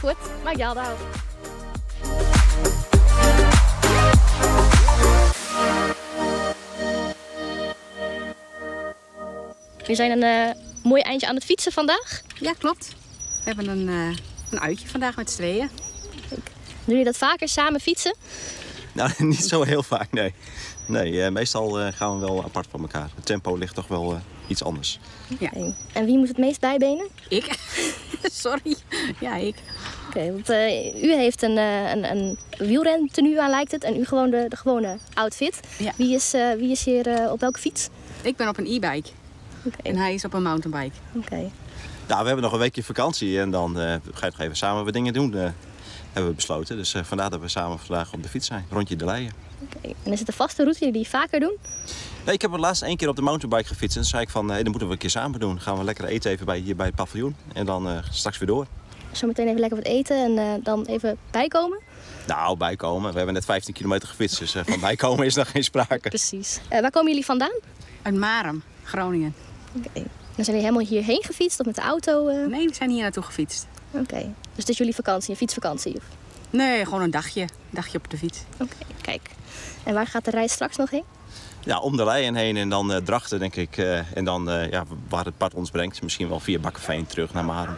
fuort mei Gjaldau. We zijn een eh, mooi eindje aan het fietsen vandaag. Ja, klopt. We hebben een, eh, een uitje vandaag met z'n tweeën. Doen jullie dat vaker samen fietsen? Nou, niet zo heel vaak, nee. Nee, eh, meestal eh, gaan we wel apart van elkaar. Het tempo ligt toch wel eh, iets anders. Ja. En wie moet het meest bijbenen? Ik? Sorry. Ja, ik. Oké, want u heeft een, een, een wielrentenue aan lijkt het en u gewoon de, de gewone outfit. Ja. Wie is, wie is hier op welke fiets? Ik ben op een e-bike. Oké. En hij is op een mountainbike. Oké. Nou, we hebben nog een weekje vakantie en dan ga je nog even samen wat dingen doen, hebben we besloten. Dus vandaar dat we samen vandaag op de fiets zijn, rondje de Leien. Oké. En is het een vaste route die jullie vaker doen? Nee, ik heb het laatst één keer op de mountainbike gefietst. En toen zei ik van, hey, dat moeten we een keer samen doen. Gaan we lekker eten even bij, hier bij het paviljoen. En dan eh, straks weer door. Zometeen even lekker wat eten en eh, dan even bijkomen? Nou, bijkomen. We hebben net 15 kilometer gefietst, dus eh, van bijkomen is nog geen sprake. Precies. Eh, waar komen jullie vandaan? Uit Marum, Groningen. Oké. Dan zijn jullie helemaal hierheen gefietst of met de auto? eh? Nee, we zijn hier naartoe gefietst. Oké. Dus het is jullie vakantie, een fietsvakantie? Of... Nee, gewoon een dagje. Een dagje op de fiets. Oké, kijk. En waar gaat de reis straks nog heen? Ja, om de Leien heen en dan eh, Drachten, denk ik. eh, en dan eh, ja, waar het pad ons brengt. Misschien wel via Bakkeveen terug naar Marum.